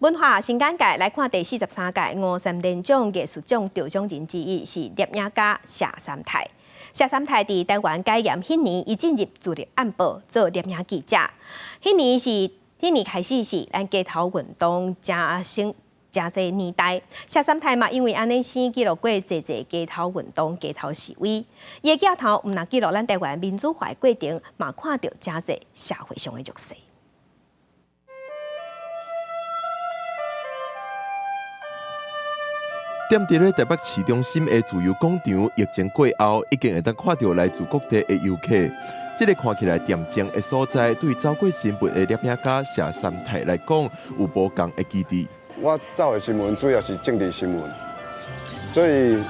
文化新簡介來看第43屆吳三連獎藝術獎得獎人之一是攝影家謝三泰。謝三泰佇台灣解嚴彼年，伊進入自立暗報做攝影記者。彼年開始是咱街頭運動誠盛誠濟年代。謝三泰嘛，因為按呢先記錄過濟濟街頭運動、街頭示威。伊的鏡頭毋但記錄咱台灣民主化的過程，嘛看著誠濟社會上的弱勢。踮佇咧台北市中心的自由廣場，疫情過後，已經會當看著來自各地的遊客。這个看起來恬靜的所在，對走過新聞的攝影家謝三泰來講，有無仝的基地。我走的新聞主要是政治新聞，所以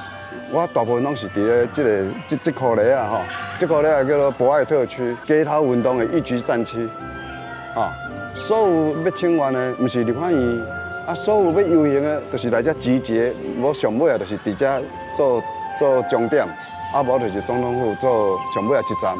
我大部分攏是佇咧這个這這箍里啊吼，這箍里啊叫做博愛特區街頭運動的一級戰區，啊，所有欲請願的，毋是立法院。啊，所有欲遊行的，就是來遮集結，無上尾啊，就是佇遮做做終點，啊，無就是總統府做上尾啊一站。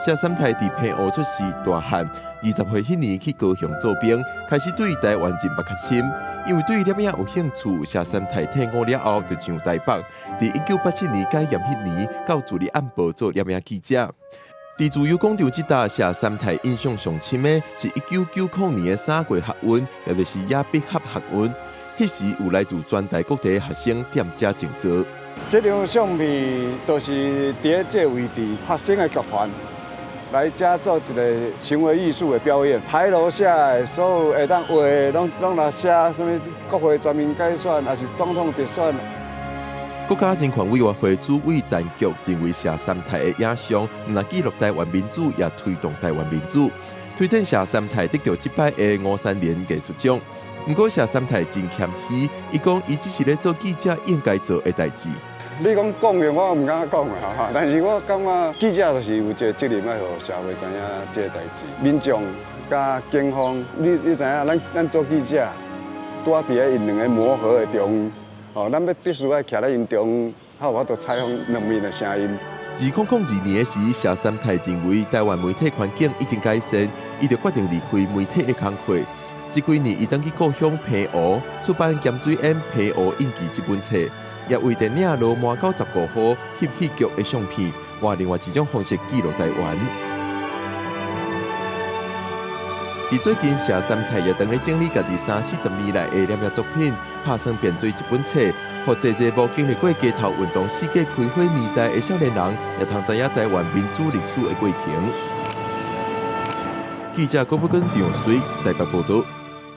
謝三泰佇澎湖出世大漢，20歲彼年去高雄做兵，開始對台灣認捌較深。因為對攝影有興趣，謝三泰退伍了後就上台北。佇1987年解嚴彼年，到自立暗報做攝影記者。佇自由廣場這搭，謝三泰印象上深的是1990年的三月學運，也就是雅碧合學運。彼時有來自全台各地的學生踮遮靜坐。這張相片就是佇咧這个位置，學生的劇團來遮做一个行為藝術的表演。牌樓下的所有會當畫的，攏攏來寫啥物國會全民改選，抑是總統直選。國家人權委員會主委陳菊認為謝三泰的影像，毋但記錄台灣民主，也推動台灣民主，推薦謝三泰得著這擺的吳三連藝術獎。毋過謝三泰真謙虛，伊講伊只是咧做記者應該做的代誌。你講貢獻，我毋敢講啦，但是我感覺記者就是有一个責任，愛予社會知影這个代誌。民眾佮警方，你你知影，咱咱做記者，拄仔佇咧𪜶兩个磨合的中。哦，咱欲必須愛徛咧𪜶中，才有法度採訪兩面的聲音。2002年的時，謝三泰認為台灣媒體環境已經改善，伊就決定離開媒體的工課。這幾年，伊轉去故鄉澎湖出版《鹹水煙澎湖印記》這本冊，也為電影《羅馬95號》翕戲劇的相片，換另外一種方式記錄台灣。佇最近，謝三泰也當咧整理家己三四十年來的攝影作品，拍算編做一本冊，予濟濟無經歷過街頭運動世紀開火年代的少年人，也通知影台灣民主歷史的過程。記者郭富根、張水台北報導。